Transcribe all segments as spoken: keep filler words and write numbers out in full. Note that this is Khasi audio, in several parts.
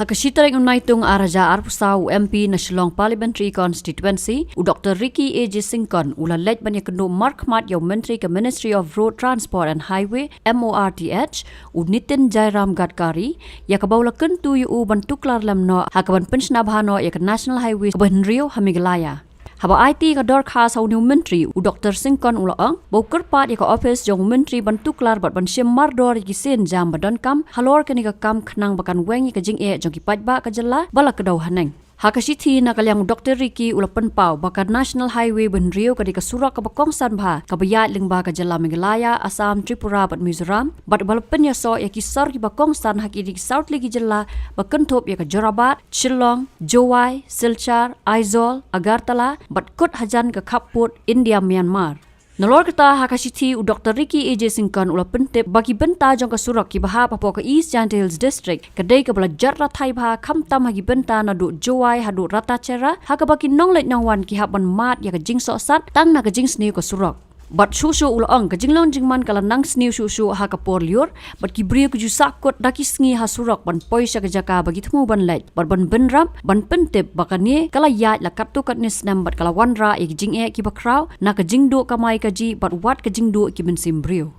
Ha ka shi tarik u Naitung ar hajar arphew saw, u M P na Shillong Parliamentary Constituency, u Doctor Ricky A J Syngkon, u la leit ban ïakynduh markhmat ïa u Myntri ka Ministry of Road Transport and Highway, M O R T H, u Nitin Jairam Gadkari, ïa kaba u la kyntu ïa u ban tuklar lem noh ha kaban pynshna bha noh ïa ka National Highway kaba hynriew ha Meghalaya. Haba aiti ïa ka dorkhas ha une u Myntri, u Doctor Syngkon u la ong ba u kyrpad ïa ka ophis jong u Myntri ban tuklar bad ban shim mardor ïa ki sienjam ba donkam halor kane ka kam, khnang ba kan weng ïa ka jingeh jong ki paidbah ka jylla ba la kdew haneng. Ha ka shithi na ka liang u Doctor Ricky u la pynpaw ba ka National Highway ba hynriew ka dei ka surok kaba kongsan bha kaba ïaid lyngba ka jylla Meghalaya, Assam, Tripura bad Mizoram, bad ba la pynïasoh ïa ki sor kiba kongsan ha ki dei ki saw tylli ki jylla ba kynthup ïa ka Jorabat, Shillong, Jowai, Silchar, Aizawl, Agartala bad kut hajan ka khappud India Myanmar. Nalor kata, ha ka shithi u Doctor Ricky A J Syngkon u la pyntip ba ki bynta jong ka surok kiba hap hapoh ka East Jaintia Hills District ka dei kaba la jot rathai bha, khamtam ha ki bynta naduh Jowai haduh Ratacherra, ha kaba ki nongleit nongwan ki hap ban mad ïa ka jingsohsat tang na ka jingsniew ka surok. Bad shuh shuh u la ong ka jinglong jingman ka la nang sniew shuh shuh ha ka por lyiur, bad ki briew ki ju sahkut da ki sngi ha surok ban poi sha ka jaka ba ki thmu ban leit, bad ban bynrap ban pyntip ba kane ka la ïaid la katto katne snem bad ka la wanrah ïa ki jingeh kiba khraw na ka jingduh kamai kajih bad wat ka jingduh ki mynsiem briew.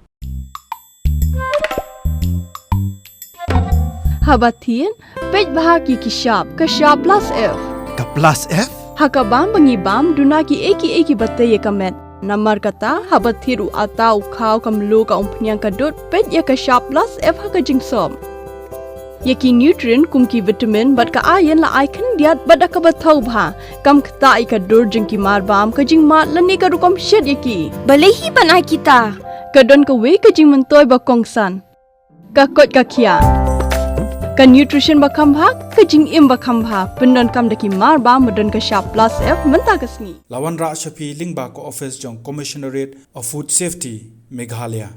Haba thied, peit bha ki ki shap, ka shap plus F. Ka plus F? Ha ka bam ba ngi bam, duna ki ei ki ei kiba tei ïa ka met. Namar kata, haba thied u atta, u khaw, ka mluh, ka umphniang, ka dud, peit ïa ka shap plus F ha ka jingsop. Ïa ki nutrient kum ki vitamin bad ka iron la ai khyndiat bad da kaba thaw bha, kam ktah ïa ka dur jong ki mar bam, ka jingmad lane ka rukom shet ïa ki. Balei hi ban ai kita? Ka don kawei ka jingmyntoi ba kongsan. Ka koit ka khiah. Ka nutrition ba kham bha, ka jingim ba kham bha, pyndonkam da ki mar bam ba don ka shap plus F mynta ka sngi. La wanrah sha phi lyngba ka office jong Commissionerate of Food Safety, Meghalaya.